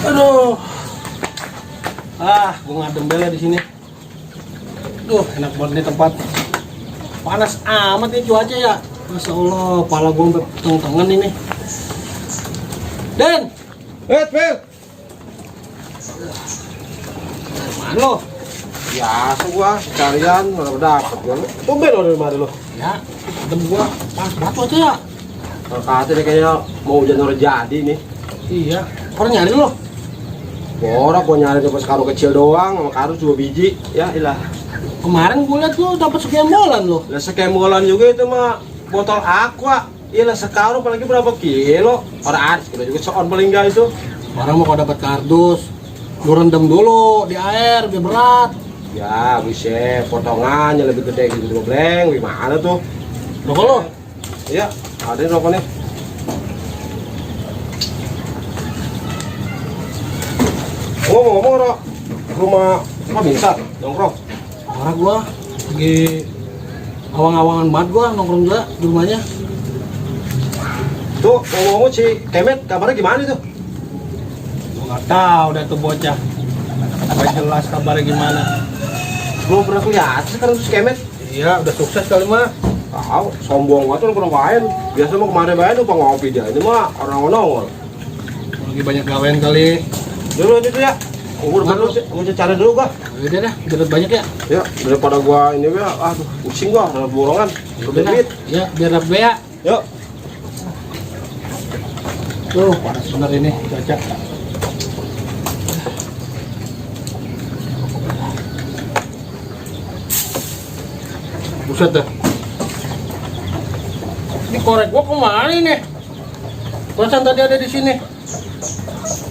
Aduh. Gue ngadem bela di sini. Duh, enak banget nih tempat. Panas amat nih cuaca ya. Masya Allah, kepala gue sampai teng-tengan ini. Den! Phil! Mana lo? Biasa gua, carian mana dapet gua. Tumben lo dari mana lo? Ya, adem gua. Panas banget cuaca ya. Kalau kata kayaknya mau hujan udah jadi nih. Iya, orang nyari lo. Borak gua nyari dapat karung kecil doang, sama karung 2 biji. Ya ilah. Kemarin gue liat lo dapat sekian bolan lo. Lah sekemolan juga itu mah botol aqua. Iyalah sekarung apalagi berapa kilo? Orang ada kita juga seon paling enggak itu. Orang mau kalau dapat kardus, lu rendam dulu di air biar berat. Ya bisa potongannya lebih gede gitu bleng. Gimana tuh? Rokok lo? Iya, ada rokok nih. Ngomong-ngomong, Rok, rumah apa bisa nongkrong? Orang gua lagi awang-awangan banget gua nongkrong juga di rumahnya. Tuh, ngomong-ngomong si Kemet, kabarnya gimana tuh? Gua nggak tahu dah tuh bocah. Nggak jelas kabarnya gimana. Belum pernah kelihatan sekarang tuh si Kemet. Iya, udah sukses kali mah. Tahu, sombong banget lu pernah main. Biasa mau kemarin main lupa ngopi dia. Ini mah orang nongol. Lagi banyak gawean kali. Dulu aja tuh ya. Udah dulu sih, mau cari dulu gua. Udah dah, dapat banyak ya. Ya, daripada gua ini ya, aduh, pusing gua, ada borongan. Udah duit. Ya, biar dapat bea. Yuk. Tuh, panas bener ini cuaca. Buset dah. Ini korek gua kemana nih? Perasaan tadi ada di sini.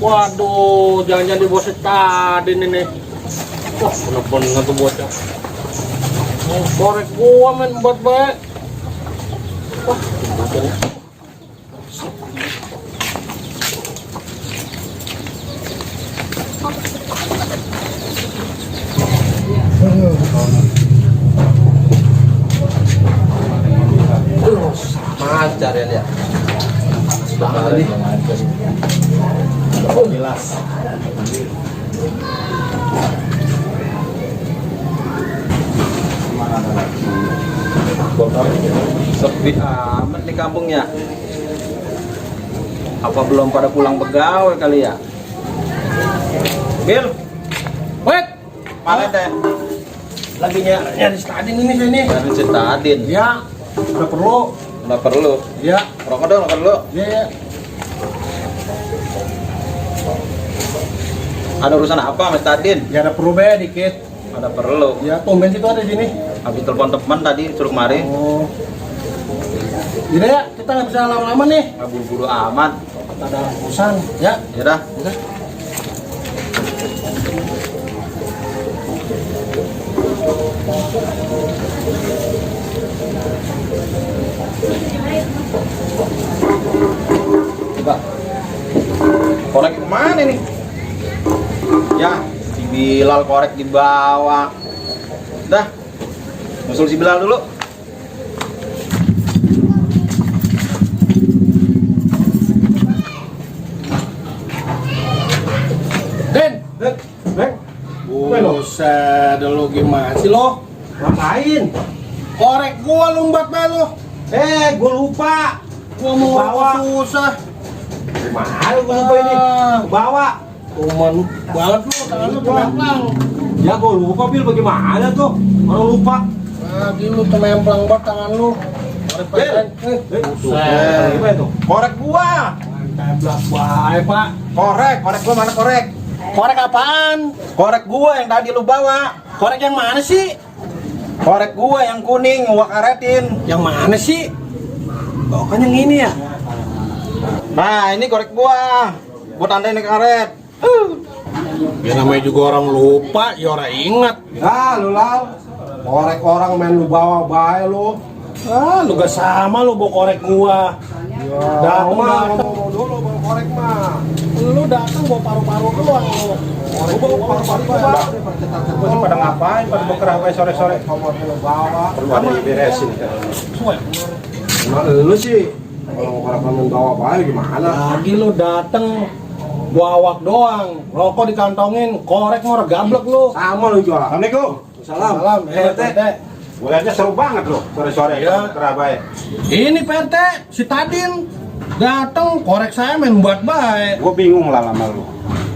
Waduh, jangan-jangan di bos tadi nih. Wah, bener-bener tuh bocah. Oh, korek gua main buat baik. Wah, bocahnya. Lancar ya dia. Banget ini. Oh, jelas. Sepi amat nih kampungnya. Apa belum pada pulang pegawai kali ya? Bil, Wait, mana teh? lagi nyari stadin ini sini. Dari Cetadin. Ya, udah perlu. Udah perlu. Ya, Rokok dong, rokok dulu. ya. Ada urusan apa sama Cetadin? Ya ada perlu be dikit. Ada perlu. Ya, tumben situ ada di sini. Habis telepon teman tadi suruh kemari. Oh. Jadi ya, kita nggak bisa lama-lama nih. Nggak buru-buru amat. Kita ada urusan. Ya, Yaudah. udah. Coba. Korek kemana nih? Ya, si Bilal korek dibawa. Dah, musul si Bilal dulu. Den, Beng, buset, lu gimana sih lo? ngapain? Korek gua lumbat be lu. Gua lupa. Gua mau Bawa. susah. Gimana gua lupa ini? Bawa. Cuman banget lu, tangan lu tememplang. Ya gua lupa, Bil, bagaimana tuh? Orang lupa. Lagi lu tememplang banget tangan lu. Korek Bil. buset. Gimana tuh? Korek gua. Templak baik, Pak. Korek gua mana korek? Korek apaan? Korek gua yang tadi lu bawa. Korek yang mana sih? Korek gua yang kuning gua karetin. Yang mana sih? Oh, kan yang ini ya? Nah, ini korek gua. Gua tandain di karet. Ya namanya juga orang lupa, ya orang ingat. Ya, lu Lal. Korek orang main lu bawa bae lu. Ah, lu gak sama lu bawa korek gua. Datang, datang. Ngomong dulu bawa korek mah. Lu datang bawa paru-paru doang lu. Korek bawa paru-paru gua. Gua sih pada ngapain? Pada bekerah bae sore-sore. Komod lu bawa. Perlu ada yang beresin kan. Suwe. Nah, lu sih kalau korek main bawa bae gimana? Lagi lu datang Buawak doang, rokok dikantongin, korek mau gablek lu. Sama lu jual. Assalamualaikum. Salam. Salam, Pak RT. PT. Bolehnya seru banget loh, sore-sore Iya. kerabai. Ini PT, si Tadin datang korek saya main buat baik. Gue bingung lah sama lu.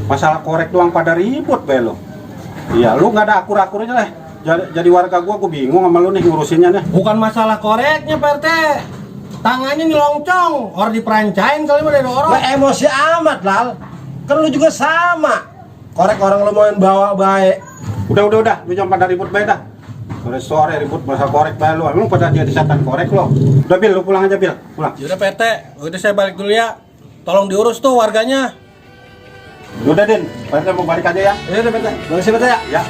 Masalah korek doang pada ribut be lo. Iya, lu nggak ada akur-akurnya lah. Jadi warga gue bingung sama lu nih ngurusinnya nih. Bukan masalah koreknya PT, tangannya nyelongcong, orang diperancain kali mah dari orang. Lah emosi amat, Lal. Kan lu juga sama. Korek orang lu mau bawa baik. Udah, lu jangan pada ribut be dah. Sore-sore ribut masalah korek be lu. Lu pada jadi setan korek lo. Udah Bil, lu pulang aja Bil, pulang. Yaudah PT, udah saya balik dulu ya. Tolong diurus tuh warganya. Udah Din, Pak RT mau balik aja ya. Ya udah, Pak RT. Makasih, Pak RT ya. Ya.